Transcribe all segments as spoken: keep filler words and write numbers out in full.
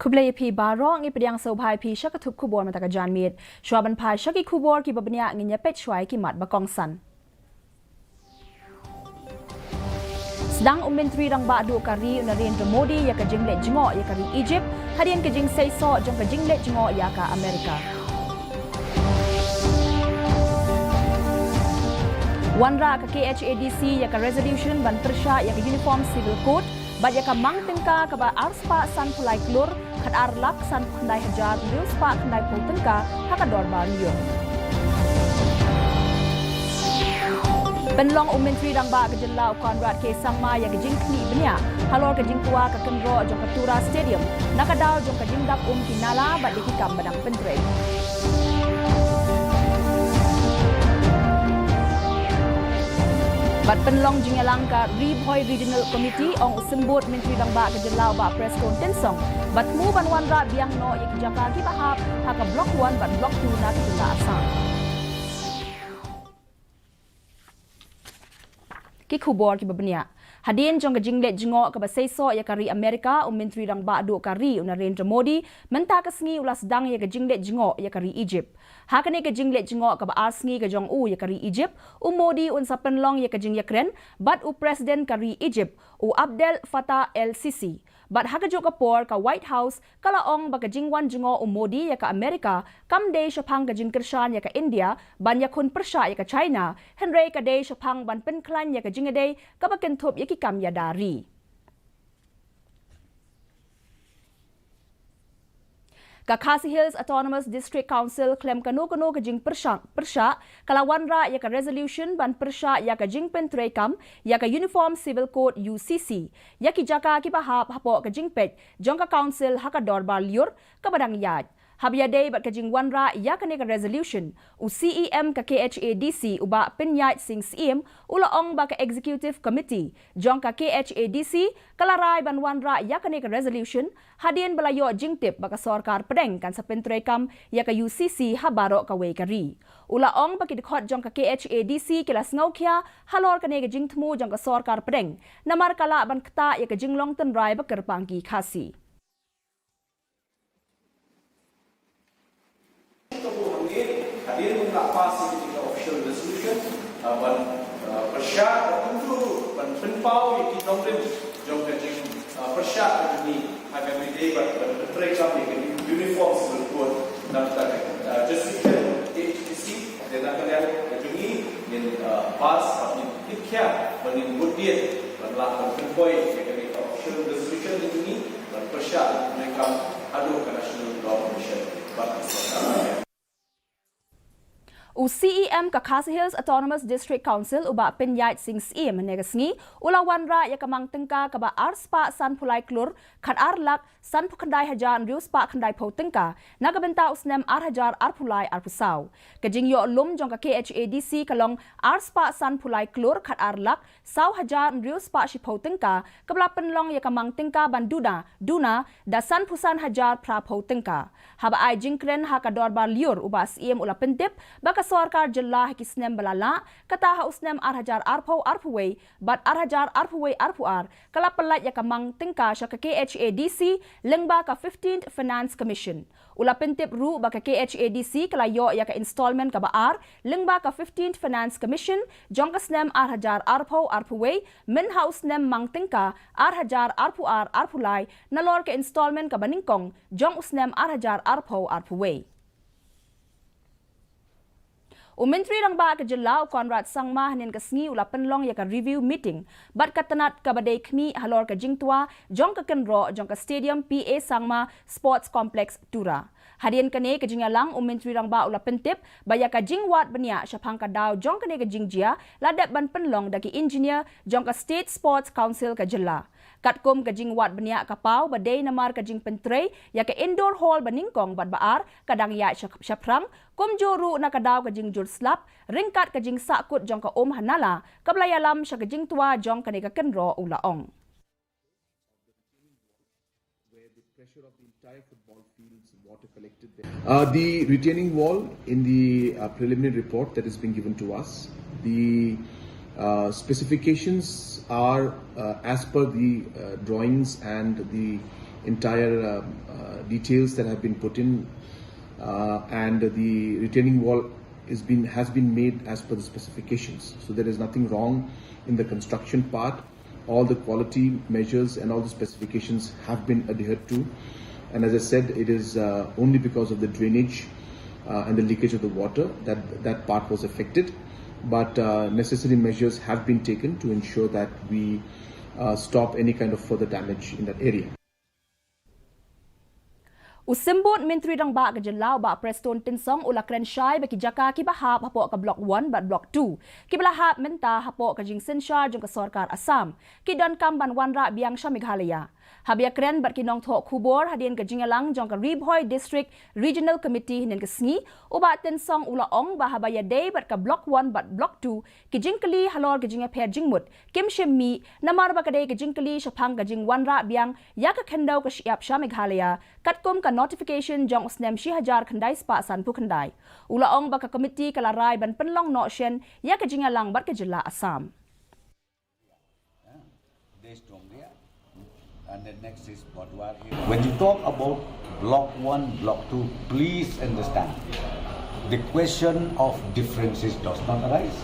Khublei ïa phi baroh, ngi pdiang sngewbha ïa phi sha ka thup khubor mynta ka janmiet. Shuwa ban phai sha ki khubor kiba bniah, ngin ïa peit shuwa ïa ki mat ba kongsan. Sdang u Myntri Rangbah Duh ka ri u Narendra Modi ïa ka jingleit jngoh ïa ka ri Egypt hadien ka jingseisoh jong ka jingleit jngoh ïa ka Amerika. Wanrah ka K H A D C ïa ka resolution ban pyrshah ïa ka Uniform Civil Code bad ïa ka mang tyngka kaba arspah sanphew lai klur khatar lak sanphew khyndai hajar hynriew spah khyndaiphew tyngka ha ka dorbar lyiur. Pynlong u Myntri Rangbah ka jylla u Conrad K Sangma ïa ka jingkhmih bniah halor ka jingkwah ka kynroh jong ka Tura Stadium na ka daw jong ka jingdap um ki nala bad ïa ki kam ba dang pyntrei. Bad pynlong jingïalang ka Ri Bhoi Regional Committee, ong u Symbud Myntri Rangbah ka jylla u Bah Prestone Tynsong ba thmu ban wanrah biang noh ïa ki jaka kiba hap ha ka Block One bad Block Two na ka jylla Assam. Ki khubor kiba bniah. Hadien jong ka jingleit jngoh kaba seisoh ïa ka ri Amerika, u Myntri Rangbah Duh ka ri u Narendra Modi mynta ka sngi u la sdang ïa ka jingleit jngoh ïa ka ri Egypt. Ha kane ka jingleit jngoh kaba ar sngi ka jong u ïa ka ri Egypt, u Modi un sa pynlong ïa ka jingïakren bad u President ka ri Egypt, u Abdel Fattah El Sisi. Bad ha kajuh ka por, ka White House ka la ong ba ka jingwan jngoh u Modi ïa ka Amerika kam dei shaphang ka jingkyrshan ïa ka India ban ïakhun pyrshah ïa ka China, hynrei ka dei shaphang ban pynkhlaiñ ïa ka jingïadei kaba kynthup ïa ki kam ïada ri. Ka Khasi Hills Autonomous District Council khlem kano kano ka jingpyrshah, pyrshah, ka la wanrah ïa ka resolution ban pyrshah ïa ka jingpyntreikam ïa ka Uniform Civil Code, U C C, ïa ki jaka kiba hap hapoh ka jingpeit jong ka Council ha ka dorbar lyiur kaba dang ïaid. Haba ïadei bad ka jingwanrah ïa kane ka resolution, u C E M ka K H A D C u Bah Pynïaid Sing Syiem u la ong ba ka Executive Committee jong ka K H A D C ka la rai ban wanrah ïa kane ka resolution hadien ba la ïoh jingtip ba ka sorkar pdeng kan sa pyntreikam ïa ka U C C ha baroh kawei ka ri. U la ong ba ki dkhot jong ka K H A D C ki la sngewkhia halor kane ka jingthmu jong ka sorkar pdeng, namar ka lah ban ktah ïa ka jinglong tynrai ba kyrpang ki Khasi. Hadien ba la pass ïa ka official resolution, uh, ban, uh, pyrshah, ban pynpau, ban pynpaw ïa ki nongrim jong ka jing, uh, pyrshah ka jong ngi ha kaba ïadei bad ban pyntreikam ïa ka Uniform Civil Code na ka bynta ka, uh, jurisdiction H T C, te na ka liang ka jong ngi ngin, uh, pass bad ngin tip khia bad ngin bud dien ban lah ban pynpoi ïa kane ka official resolution ka jong ngi ban pyrshah ban pyntreikam haduh ka National Law Commission bad ka sorkar. U C E M ka Khasi Hills Autonomous District Council u Bah Pynïaid Sing Syiem mynne ka sngi u la wanrah ïa ka mang tyngka kaba arspah sanphew lai klur khatar lak sanphew khyndai hajar hynriew spah khyndaiphew tyngka na ka bynta u snem ar hajar arphew lai arphew saw. Ka jingïoh lum jong ka K H A D C ka long arspah sanphew lai klur khatar lak saw hajar hynriew spah shiphew tyngka kaba la pynlong ïa ka mang tyngka ban duna, duna da sanphew san hajar phraphew tyngka. Haba ai jingkren ha ka dorbar lyiur, u Bah Syiem u la pyntip ba ka sorkar jylla ha ki snem ba la lah, kata ha u snem ar hajar arphew arphew wei bad ar hajar arphew wei arphew ar, ka la pyllait ïa ka mang tyngka sha ka K H A D C lyngba ka fifteenth Finance Commission. U la pyntip ruh ba ka K H A D C ka la ïoh ïa ka installment kaba ar lyngba ka fifteenth Finance Commission jong ka snem ar hajar arphew arphew wei, myn ha u snem mang tyngka ar hajar arphew ar arphew lai, nalor ka installment kaba nyngkong jong u snem ar hajar arphew arphew wei. U Myntri Rangbah ka jylla u Conrad Sangma hynnin ka sngi u la pynlong ïa ka review meeting bad ka tnat kaba dei khmih halor ka jingtwa jong ka kynroh jong ka Stadium P A Sangma Sports Complex Tura. Hadien kane ka jingïalang, u Myntri Rangbah u la pyntip ba ïa ka jingwad bniah shaphang ka daw jong kane ka jingjia la dep ban pynlong da ki engineer jong ka State Sports Council ka jylla. Katkum ka jingwad bniah ka paw ba dei namar ka jingpyntrei ïa ka indoor hall ba nyngkong bad ba ar ka dang ïaid sha, shaphrang, kumjuh ruh na ka daw ka jingjur slap ryngkat ka jingsahkut jong ka um ha nala kaba la ïalam sha ka jingtwa jong kane ka kynroh, u la ong. Where the pressure of the entire football field's water collected there. Uh, the retaining wall in the, uh, preliminary report that has been given to us, the, uh, specifications are, uh, as per the, uh, drawings and the entire uh, uh, details that have been put in, uh, and the retaining wall is been has been made as per the specifications. So there is nothing wrong in the construction part. All the quality measures and all the specifications have been adhered to. And as I said, it is uh, only because of the drainage uh, and the leakage of the water that that part was affected. But uh, necessary measures have been taken to ensure that we uh, stop any kind of further damage in that area. U Symbud Myntri Rangbah ka Jylla u Bah Prestone Tynsong u la kren shai ba ki jaka kiba hap hapoh ka Block one bad Block two kiba la hap mynta hapoh ka jingsynshar jong ka sorkar Assam ki donkam ban wanrah biang sha Meghalaya. Haba ïakren bad ki nongthoh khubor hadien ka jingïalang jong ka Ri Bhoi District Regional Committee hynnin ka sngi, u Bah Tynsong u la ong ba haba ïadei bad ka Block one bad Block two, ki jingkylli halor ka jingïapher jingmut kim shym mih, namar ba ka dei ka jingkylli shaphang ka jingwanrah biang ïa ka khyndew ka shyiap sha Meghalaya katkum ka notification jong u snem shi hajar khyndai spah sanphew khyndai. U la ong ba ka komiti ka la rai ban pynlong noh shen ïa ka jingïalang bad ka jylla Assam. Desh Dongria, and the next is Bodwar area. When you talk about Block one, Block two, please understand, the question of differences does not arise.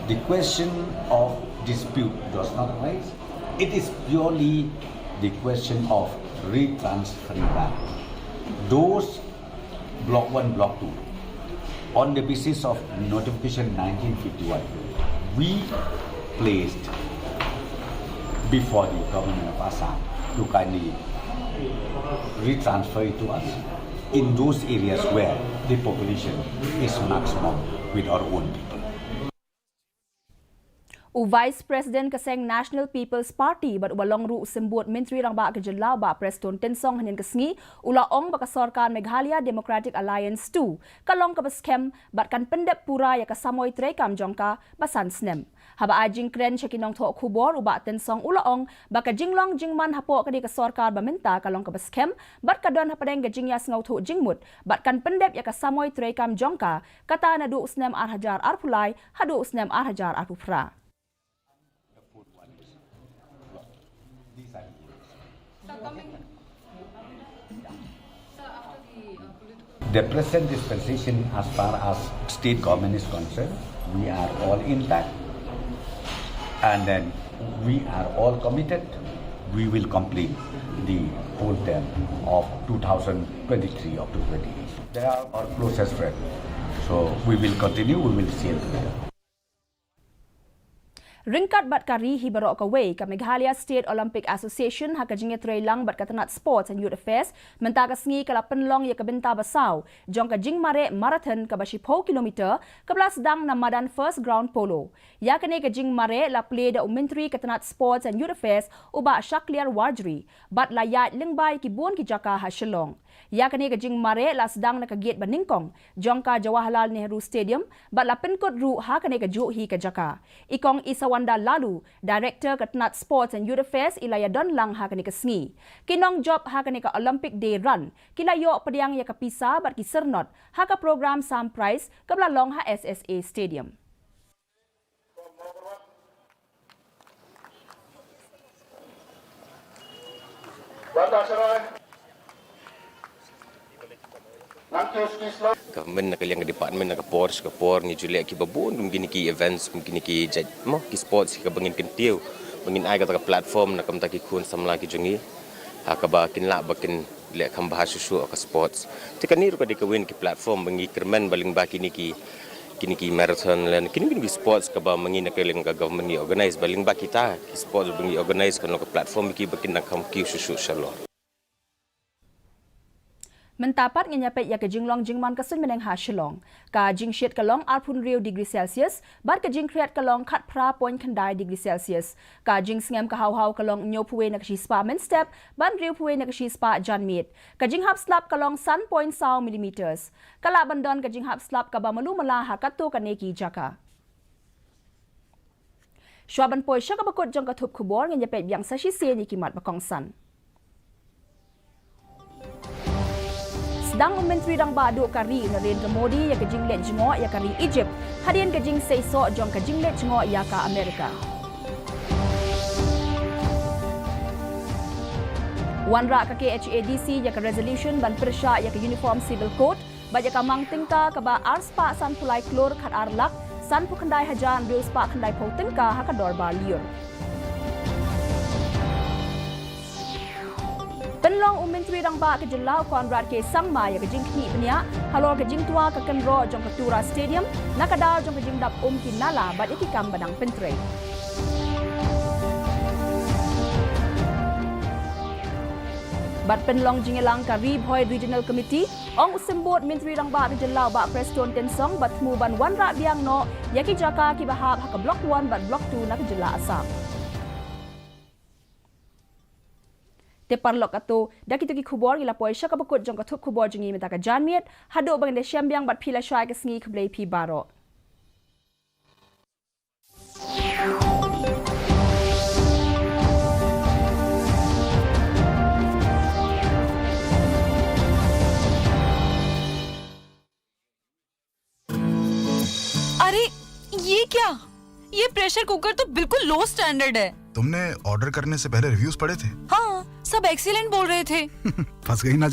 The question of dispute does not arise. It is purely the question of retransferring back those Block one, Block two, on the basis of notification nineteen fifty-one, we placed before the government of Assam to kindly retransfer it to us in those areas where the population is maximum with our own people. U Vice President ka seng National People's Party bad uba long ruh u Symbud Myntri Rangbah ka Jylla u Bah Prestone Tynsong hynnin ka sngi u la ong ba ka sorkar Meghalaya Democratic Alliance two ka long kaba skhem bad kan pyndep pura ïa ka samoi treikam jong ka ba san snem. Haba ai jingkren sha ki nongthoh khubor u Bah Tynsong u la ong ba ka jinglong jingman hapoh kane ka sorkar ba mynta ka long kaba skhem bad ka don hapdeng ka jingïasngewthuh jingmut bad kan pyndep ïa ka samoi treikam jong ka, kata naduh u snem ar hajar arphew lai haduh u snem ar hajar arphew phra. The present dispensation, as far as state government is concerned, we are all intact, and then we are all committed. We will complete the whole term of two thousand twenty-three up to twenty-eight. They are our closest friend, so we will continue, we will sail together. Ryngkat bad ka ri hi baroh kawei, ka Meghalaya State Olympic Association ha ka jingïatreilang bad ka tnat Sports and Youth Affairs mynta ka sngi ka la pynlong ïa ka bynta ba saw jong ka jingmareh marathon kaba shiphew kilometer kaba la sdang na madan First Ground Polo. Ïa kane ka jingmareh la plie da u Myntri ka tnat Sports and Youth Affairs u Bah Shakliar Warjri bad la ïaid lyngba ïa ki bun ki jaka ha Shillong. Ïa kane ka jingmareh la sdang na ka gate ba nyngkong jong ka Jawaharlal Nehru Stadium bad la pynkut ruh ha kane kajuh hi ka jaka. I Kong Isawanda Laloo, Director ka tnat Sports and Youth Affairs, i la ïadon lang ha kane ka sngi. Ki nongjop ha kane ka Olympic Day Run ki la ïoh pdiang ïa ka pisa bad ki syrnod ha ka program sam prize kaba la long ha S S A Stadium. Government na ka liang ka department na ka por sha ka por ngi ju leh kiba bun kum kine ki events, kum kine ki jait mo ki sports kiba ngin kyntiew ba ngin ai kata ka platform na ka bynta ki khun samla ki jong ngi ha kaba kin lah ba kin leh kham bha shuh shuh ha ka sports. Te kane ruh ka dei kawei na ki platform ba ngi kyrmen ba lyngba kine ki kine ki marathon lane kine kine ki sports kaba ma ngi na ka liang ka government ngi organise ba lyngba kita ki sports ba ngi organise kan long ka platform ba ki ba kin nang kham kiew shuh shuh shalor. Mynta pat ngin ïa peit ïa ka jinglong jingman ka suiñ bneng ha Shillong. Ka jingshit ka long arphew hynriew degree Celsius bad ka jingkhriat ka long khatphra point khyndai degree Celsius. Ka jingsngem ka haw haw ka long hynñiewphew wei na ka shispah mynstep bad hynriewphew wei na ka shispah janmiet. Ka jinghap slap ka long san point saw millimeters. Ka lah ban don ka jinghap slap kaba malu mala ha katto katne ki jaka. Shuwa ban poi sha kaba kut jong ka thup khubor, ngin ïa peit biang sa shisien ïa ki mat ba kongsan. Sdang u Myntri Rangbah Duh ka ri Narendra Modi ïa ka jingleit jngoh ïa ka ri Egypt hadien ka jingseisoh jong ka jingleit jngoh ïa ka Amerika. Wanrah ka K H A D C ïa ka resolution ban pyrshah ïa ka Uniform Civil Code bad ïa ka mang tyngka kaba ar spah sanphew lai klur khat ar lak sanphew khyndai hajar hynriew spah khyndaiphew tyngka ha ka dorbar lyiur. Pynlong u Myntri Rangbah ka jylla u Conrad K Sangma ïa ka jingkhmih bniah halor ka jingtwa ka kynroh jong ka Tura Stadium na ka daw jong ka jingdap um ki nala bad ïa ki kam ba dang pyntrei. Bad pynlong jingïalang ka Ri Bhoi Regional Committee, ong u Symbud Myntri Rangbah ka jylla u Bah Prestone Tynsong, ba thmu ban wanrah biang noh ïa ki jaka kiba hap ha ka Block One bad Block Two na ka jylla Assam. Te paralok, kato da kito ki khubor ngi la poi sha kaba kut jong ka thup khubor jong ngi mynta ka janmiet. Haduh ba ngin da shem biang bad phi lashai ka sngi, khublei phi baroh. अरे, ये क्या? ये प्रेशर कुकर तो बिल्कुल लो स्टैंडर्ड है। तुमने ऑर्डर करने से पहले रिव्यूज पढ़े थे? हाँ, सब एक्सीलेंट बोल रहे थे। फंस गई ना